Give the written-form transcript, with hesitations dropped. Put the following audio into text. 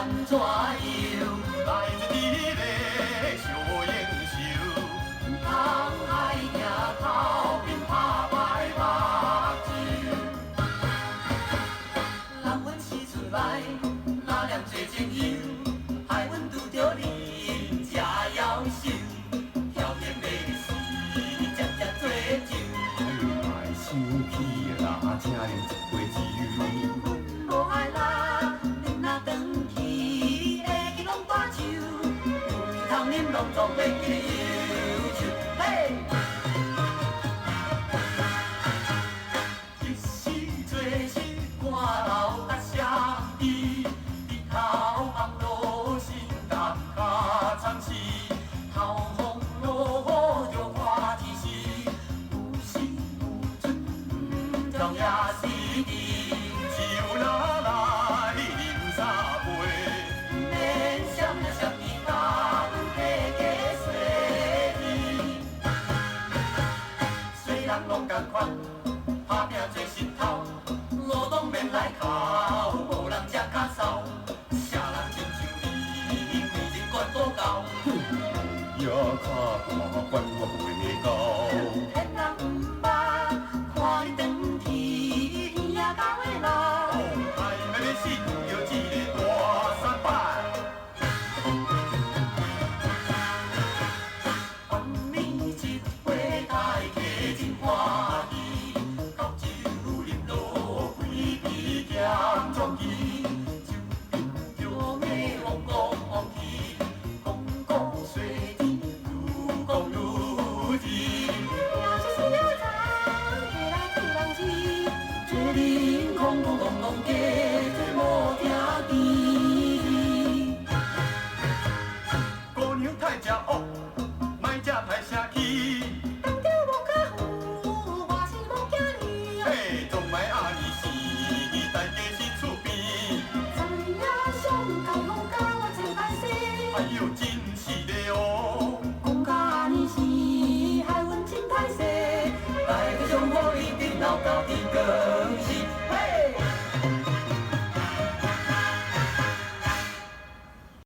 按怎樣？來做一个小英雄，毋通愛行頭面拍歹目睭。人阮生出來，哪念做情友，害阮拄著你才夭壽，條件欲死，才才做酒。哎，莫生氣啦，請啉一杯酒。阮無愛啦，恁若轉去會記攏大樹，有通啉攏總會記得憂愁。嘿！一時做事看老甲相知，日頭放落心肝較慘死，頭風落雨著看天時，有時有陣總也是甜。酒若來啉三杯，毋免想啊想伊甲阮加加細膩。雖人攏仝款，打拼做膝頭，路當免來哭，無人食較梢。啥人親像你，規日管無夠。也較大關我袂到。